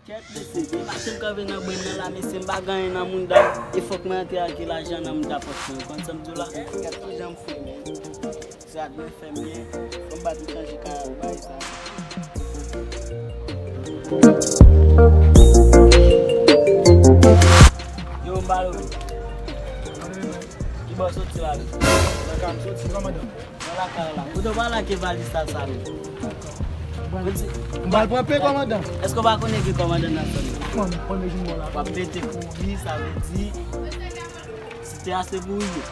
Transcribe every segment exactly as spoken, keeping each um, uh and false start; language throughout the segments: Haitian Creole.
Kèt, mesye, depi maten m kanpe nan brenn nan la, mesye, m pa gen anyen nan mouda m. E fòk mwen antre ak lajan nan mouda pòch mwen. Ou konn sa m di w la? Kèt, tout jan m fou, men. Sa dwe fè m byen. Fò m pa tou chanje kay ak bagay sa. Yo, m ba l wi. Ki bò w soti la, wi? Nan kay m soti, kòmandan. Nan lakay la. Kote w pral ak valiz sa, sa, wi? M pral pran pe, kòmandan. Èske w pa konnen ki kòmandan nan zòn nan? Mwen, premye jou m wè w la. W ap pete kouri, sa vle di, si te a se pou rive.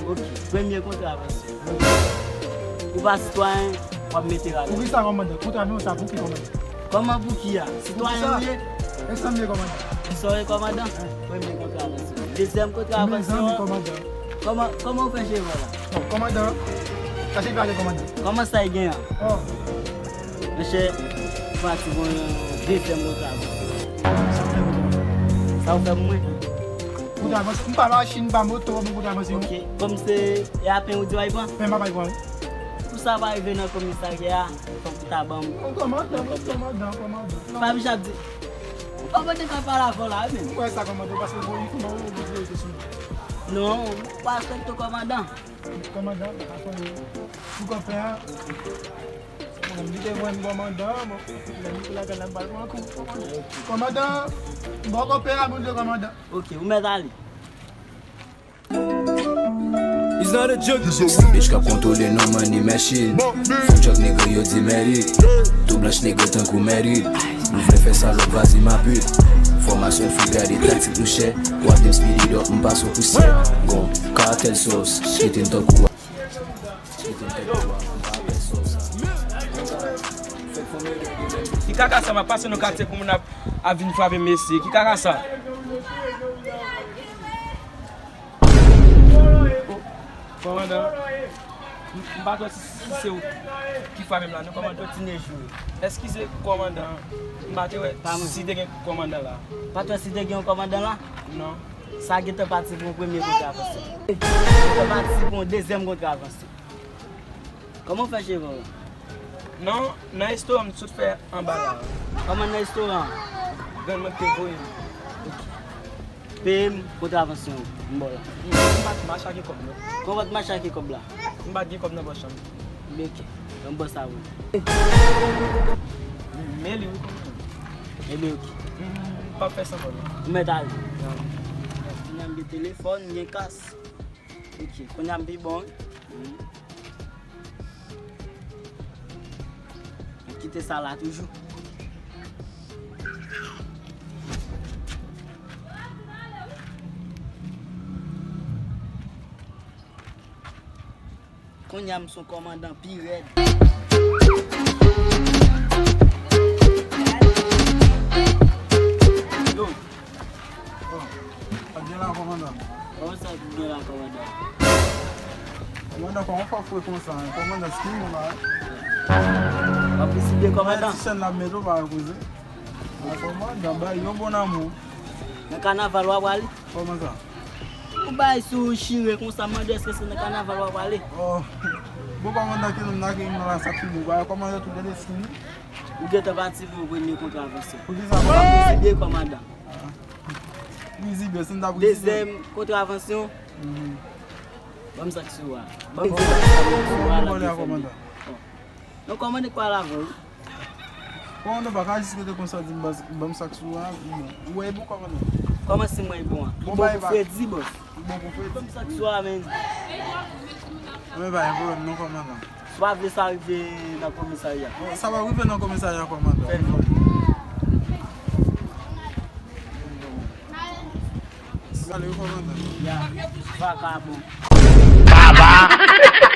Ok, premye kontravansyon. Ou pa sitwayen, w ap mete radòt. Poukisa, kòmandan? Kontravansyon sa pou ki, kòmandan? Kòman pou ki a? Sitwayen ou ye? E sa m ye, kòmandan. E sa w ye, kòmandan? Premye kontravansyon. Dezyèm kontravansyon. Mezanmi, kòmandan. Kòman, kòman w fè cheve w la? Bon, kòmandan, sa se pale, kòmandan. Kòman sa y gen an? Oh. Monchè, pati bon, dezyèm kontravansyon. Sa w fè pou mwen? Kontravansyon, m pa machin, m pa moto, bon kontravansyon. Ok, kòm se, e a pen ou di w al pran? Pen m ap al pran, wi. Pou sa pa rive nan komisarya a, fòk ou ta ban m. Kòmandan, kòmandan, kòmandan. Pa vin ap di, kòmandan k ap pale avè w la, wi, menm. Ou kwè sa, kòmandan, paske bon, li fè yon gwo sou mwen. Non, ou pa respekte kòmandan. Kòmandan, pa konnen. Pou kòpè a, bon, li te jwenn kòmandan, bon, lè li te lakay la, m pral pran kou. Kòmandan, bon, kòpè a, bon, kòmandan. Ok, ou mèt ale. It's not a joke. Sa bitch k ap kontwole non money machine. Fou djòk nègre yo di mèri. Tou blanch nègre tankou mèri. Nou vle fè salòp vazi mapit. Fòmasyon fou gade taktik nou chè. W ap vin speed it up, m pase w pou sèt. Gon, kartèl sos, chete n tankou. Chete n tankou, m pa pè sos. Ki kaka sa m ap pase nan katye pou moun ap, ap vin frape mesye? Ki kaka sa? Kòmandan, m, m pa t wè si, si se ou ki frape m la, non, kòmandan. Kontinye joure. Eskize, kòmandan, m pa te wè si te gen kòmandan la. Pa t wè si te gen yon kòmandan la? Non. Sa gentan pati pou yon premye kontravansyon. Gentan pati pou yon dezyèm kontravansyon. Kòman w fè cheve w? Non, nan restoran m sot fè anba la. Kòman nan restoran an? Grann mwen ki te voye m. Peye m kontravansyon m ba w la. M pa t mache ak kòb non. Kòman w pa t mache ak kòb la? M pa t gen kòb nan pòch lan. Ebyen ok. Ban m pran sa pou ou. Men li wi. Ebyen ok. M p ap fè sanble non. Ou mèt ale. Kounye a m gen telefòn, m gen kas. Ok, kounye a m pi bon wi. Kite sa la toujou. Kounye a m son kòmandan pi rèd. Yo. Oh, sa gen la, kòmandan. Kòman sa gen la, kòmandan? Kòmandan, kòman w fè fre konsa, en? Kòmandan, skin nou la, en? W ap vizite kòmandan? Ti chèn la mete w pa koze. A, kòmandan, bay yon bon amou. Nan kanaval w ap prale? Kòman sa? Ou bay sou chire konsa, mande èske se nan kanaval w ap prale? Oh, bon, kòmandan, ki nonm nan ki nan la sa ki bon, bay kòmandan tout gade skin. Ou gentan pati pou premye kontravansyon. Poukisa? W ap vizite kòmandan. Rizibè, si n t ap rizibè. Dezyèm kontravansyon. Mhm. Ban m sa k sou a. Ban m sa k sou a la. Kòmandan. Non, kòmandan k pale avè w. Kòmandan pa ka jis rete konsa di m ban m sa k sou a. Ou wè e bon, kòmandan. Kòman si mwen e bon an? Li bon pou fredi, bòs. Li bon pou fredi. Ban m sa k sou a, menn. Men pa gen pwoblèm non, kòmandan. Si w pa vle sa rive nan komisarya. Bon, sa p ap rive nan komisarya, kòmandan. Fè l fò. Salye, kòmandan. Ya, vakabon. Baba!